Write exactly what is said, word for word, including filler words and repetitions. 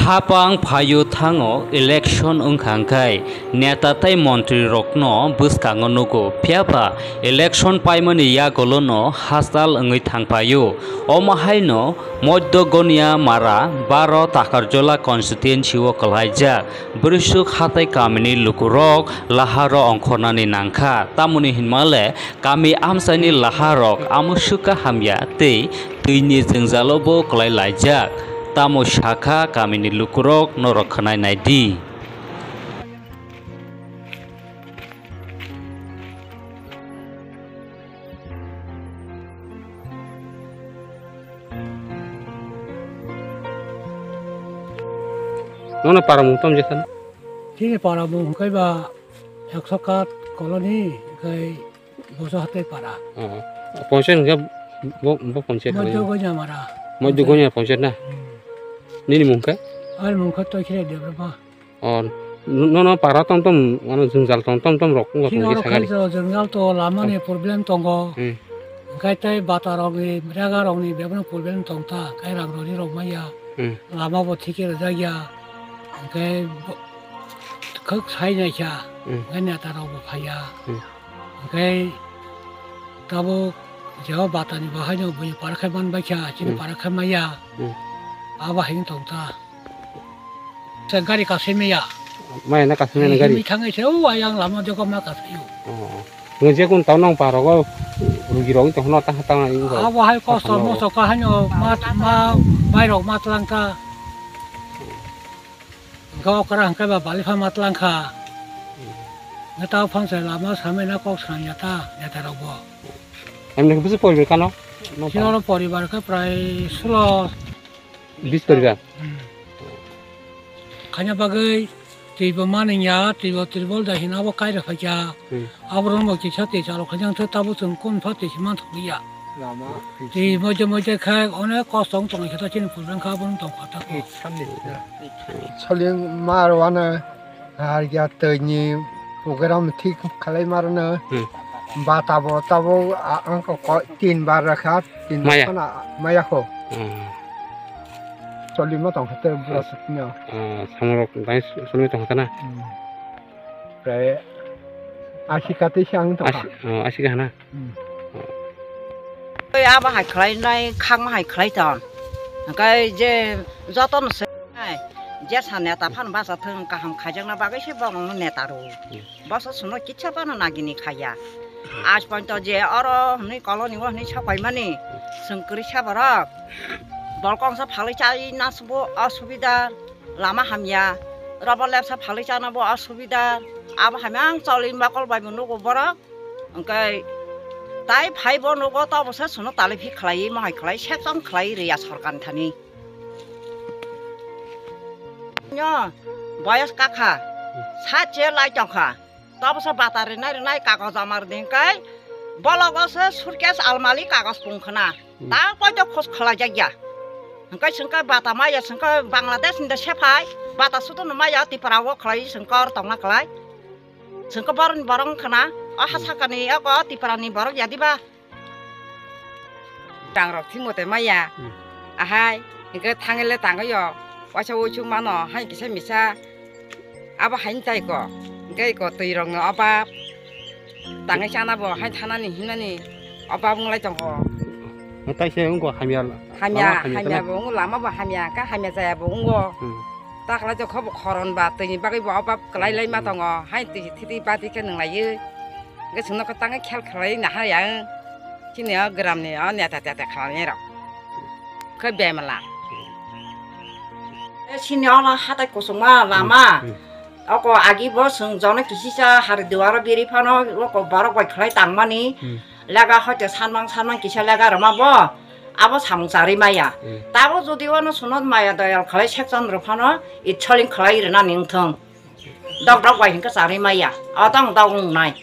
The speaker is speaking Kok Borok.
Hapang phaio thango election wngkha hwnkhe neta tei montri rokno bwskango nugo, phiya ba election paimani yagulono hachal wngwi thangphaio. Omo haino Moddo Gonia Mara baro Takarjola constituency o kwlaijak Bwrwisuk hatai kamini lukurok laharo ongkhornani nangkha, tamoni hinmale kami amchaini laharok amusuka hamya tei twini jwngjalo bo kwlai laijak, tamo sakha kamini lukurok norok khwnai naidi. Nono para mung tom jesa na? Chini para mung hwnkhe ba Ekso Kat colony, hwnkhe Boso Hatai para. Oh. Panchayat hwnkhe bo, bo panchayat Moddo hwnkhe? Gonya Mara. Moddo Gonya panchayat na? Hmm. Nini mung khe? Ani mung khe Toikhire Debbarma. Oh, no, no, para tom tom, ano jwngjal tom tom tom rok wngkha. Chini tong oro sagari. Khe jwngjal to lama ni problem tongo. Hmm. Hwnkhe tei bata rok ni, rega rok ni bebak no problem tong ta, hwnkhe rang roni rok maya. Hmm. Lama bo thik khe rwjak ya. Hwnkhe bo, khuk sai nai kha. Hmm. Hwnkhe neta rok bo phaiya. Hmm. Hwnkhe tabuk jeba bata ni bahai no buini para khe man bai kha, chini Hmm. para khe maya. Hmm. Abo hai wng tong ta. Sa gari kasai maya. Maya na kasai maya na gari? Himi thangai se, o ayang lama jogo ma kasai o. Oh. Nge je kun tau nong parogo rugi rogi tong hono ta ta ngai. Abo hai kosto mosto ka haino ma, ma, bai rok ma tlang ka. Ga okra hangkai ba bali pha ma tlang kha. Nge tau phang se lama samai na kok swnam ya ta, neta rok bo. Emne khe bisi poribar kano? Sino poribar khe prai sulo. Bis poribar? Hmm. Khaina bagwi twibo manwi ya, twibo tribol da hino abo kaira phaikya. Hmm. Abo rwngbo kisa twi chalo khaina wngtha tabo chwng kun pha twi si manthok ya. Lama. Twi moide moide khe onek kosto wng tong khe ta chini purban kha abo wng tong kha ta ko. Soling mar wana. Ar ya twi ni program thik khlai marno. Hmm. Bata bo tabo a-, ang ko ko tin bar rakha, tin bar Maya. Khana maya kho. Hmm. Solima tong kha te bura suknya. Ah, samorok dai solima tong kha na? Hmm. Prai asi kati siang tong kha. Asi, oh, asi kha na? Hmm. Oi, abo hai khlai nai, khakma hai khlai tong. Hwnkhe je joto no se nai, je sa neta phano bacha thung, kaham khaijakna bagwi se borokno neta rw. Hmm. Boso suno kitsa phano nagini khaiya. Aaj porjonto je oro hwnwi colony o hwnwi sapaimani, chwng kwrwisa borok. Bol kongsa phalwi chai na subo osubida, lama hamya. Robo lepsa phalwi chana bo osubida. Abo hamya ang choli mokol bai bo nugo borok. Hwnkhe tai phai bo nugo, tobo se suno taliphi khlai, mohai khlai, section khlai rwya sorkar ni thani. Nw boyos kakha, sat se lai tongkha, tobo se bata rwnai rwnai kagoj joma rwdi hwnkhe bologo se suitcase almali kagoj pung khna. Hmm. Ta poito khos khlai jak ya. Hwnkhe chwngkhe bata maya, chwngkhe Bangladesh ni de sephai, bata sudo no maya, Tripura o khlai chwngkhe oro tongna khlai. Chwngkhe boroni borok wngkha na, o ha sakani oko Tripura ni borok ya diba? Tang rok thimo te maya. Hmm. Ahai, hwnkhe thangwi le tangwi o, waisa uisu mano, hai kisa misa. Abo hai tai ko, hwnkhe ko twi rok no obab. Tangwi chana bo hai thanani hinmani obab wng lai tongo. Taise wngkha hamya. Hamya, lama hamya hamya tana. Bo wng, lama bo hamya, ka hamya jaya bo wngo. Hmm. Ta khlai jokho bo khoron ba twi ni bagwi bo obab kwlai lai ma tongo. Hai twi thiti bati khe nung lai. Hwnkhe chwngno kwtangwi khel khlai nahar ya. Chini o gram ni o neta tete khlai rok. Khe bemala. E sini ola hatai kusungma lama. Hmm, hmm. Oko agi bo chwng jono kisisa hari duaro biri phano oko borok bai khlai tangmani. Hmm. Lega hoite sanmang sanmang kisa lega rwma bo. Abo samung charwi maya. Hmm. Tabo jodi wano sunot maya doyal khlai section rw phano itsoling khlai rwnani wngthong. Dok dok bai hinkhe charwi maya. Otong dok wngnai.